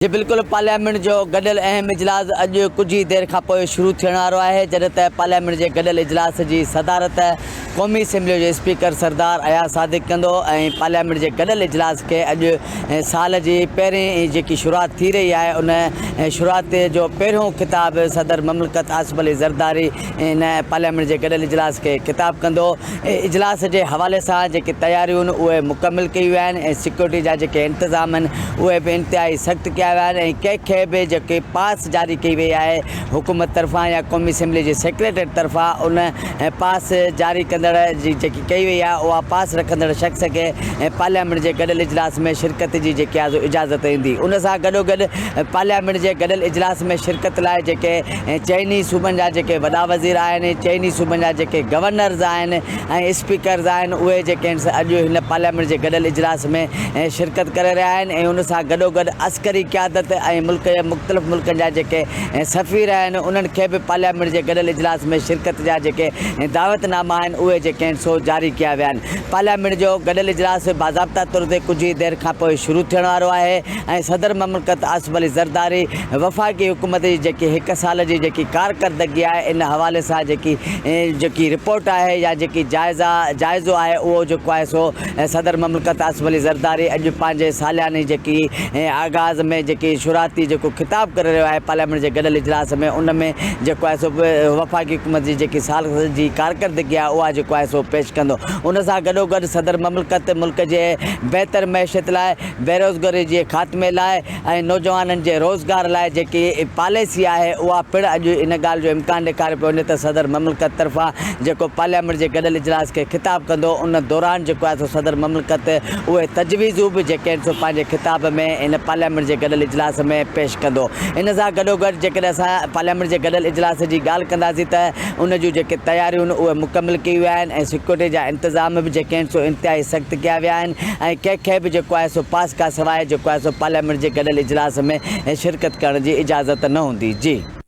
جي بلڪل پارليامينٽ جو گڏيل اهم اجلاس اڄ ڪجهه ئي دير کانپوء شروع ٿيڻ وارو آهي جڏهن ته پارليامينٽ جي گڏيل اجلاس جي صدارت قومي اسيمبلي جو اسپيڪر سردار اياز صادق ڪندو ۽ پارليامينٽ جي گڏيل اجلاس کي اڄ سال جي پهرين جيڪي شروعات ٿي رهي آهي ان شروعات جو پهريون خطاب صدر مملڪت آصف علي زرداري ان پارليامينٽ جي گڏيل اجلاس کي خطاب ڪندو. اجلاس جي حوالي سان جيڪي تياريون آهن اهي مڪمل ڪيون ويون آهن ۽ سيڪيورٽي جا جيڪي انتظام آهن اهي به انتهائي سخت ڪيا ويا آهن ۽ ڪنهن کي به جيڪي پاس جاري ڪئي وئي آهي حڪومت طرفان يا قومي اسيمبلي جي سيڪريٽريٽ طرفان ان پاس جاري ڪندڙ جي جيڪي ڪئي وئي آهي اها پاس رکندڙ شخص کي پارليامينٽ جي گڏيل اجلاس ۾ شرڪت جي جيڪي آهي سو اجازت ايندي ان سان گڏوگڏ پارليامينٽ جي گڏيل اجلاس ۾ شرڪت لاء جيڪي چئني صوبن جا جيڪي وڏا وزير آهن، چئني صوبن جا جيڪي گورنرز آهن ۽ اسپيڪرز آهن اهي جيڪي آهن سي اڄ هن پارليامينٽ جي گڏيل اجلاس ۾ شرڪت ڪري رهيا آهن ۽ ان سان گڏوگڏ عسڪري قيادت ۽ ملڪ جي مختلف ملڪن جا جيڪي سفير آهن انهن کي به پارليامينٽ جي گڏيل اجلاس ۾ شرڪت جا جيڪي دعوت ناما آهن اهي جيڪي آهن سو جاري ڪيا ويا آهن. پارليامينٽ جو گڏيل اجلاس باضابطا طور تي ڪجهه ئي دير کانپوء شروع ٿيڻ وارو آهي ۽ صدر مملڪت آصف علي زرداري وفاقي حڪومت جي جيڪي هڪ سال جي جيڪي ڪارڪردگي آهي ان حوالي سان جيڪي جيڪي رپورٽ آهي يا جيڪي جائزا جائزو آهي اهو جيڪو آهي سو صدر مملڪت آصف علي زرداري اڄ پنهنجي سالياني جيڪي آغاز ۾ جيڪي شروعاتي جيڪو خطاب ڪري رهيو آهي پارليامينٽ جي گڏيل اجلاس ۾ ان ۾ جيڪو آهي سو وفاقي حڪومت جي جيڪي سال جي ڪارڪردگي آهي اها جيڪو آهي سو پيش ڪندو ان سان گڏوگڏ صدر مملڪت ملڪ جي بهتر معيشت لاء بيروزگاري جي خاتمي لاء ۽ نوجوانن جي روزگار لاء جيڪي پاليسي آهي اها پڻ اڄ ان ڳالهه جو امڪان ڏيکاريو پيو وڃي ته صدر مملڪت طرفان جيڪو پارليامينٽ جي گڏيل اجلاس کي خطاب ڪندو ان دوران جيڪو آهي سو صدر مملڪت اهي تجويزون به جيڪي آهن سو پنهنجي خطاب ۾ ان پارليامينٽ جي گڏيل اجلاس ۾ پيش ڪندو. ان سان گڏوگڏ جيڪڏهن اسان پارليامينٽ جي گڏيل اجلاس جي ڳالهه ڪنداسين ته ان جون جيڪي تياريون آهن اهي مڪمل ڪيون ويون آهن ۽ سيڪيورٽي جا انتظام به جيڪي آهن سو انتهائي سخت ڪيا ويا آهن ۽ ڪنهن کي به جيڪو آهي سو پاس کان سواء جيڪو آهي سو پارليامينٽ جي گڏيل اجلاس ۾ شرڪت ڪرڻ جي اجازت نه هوندي. جي.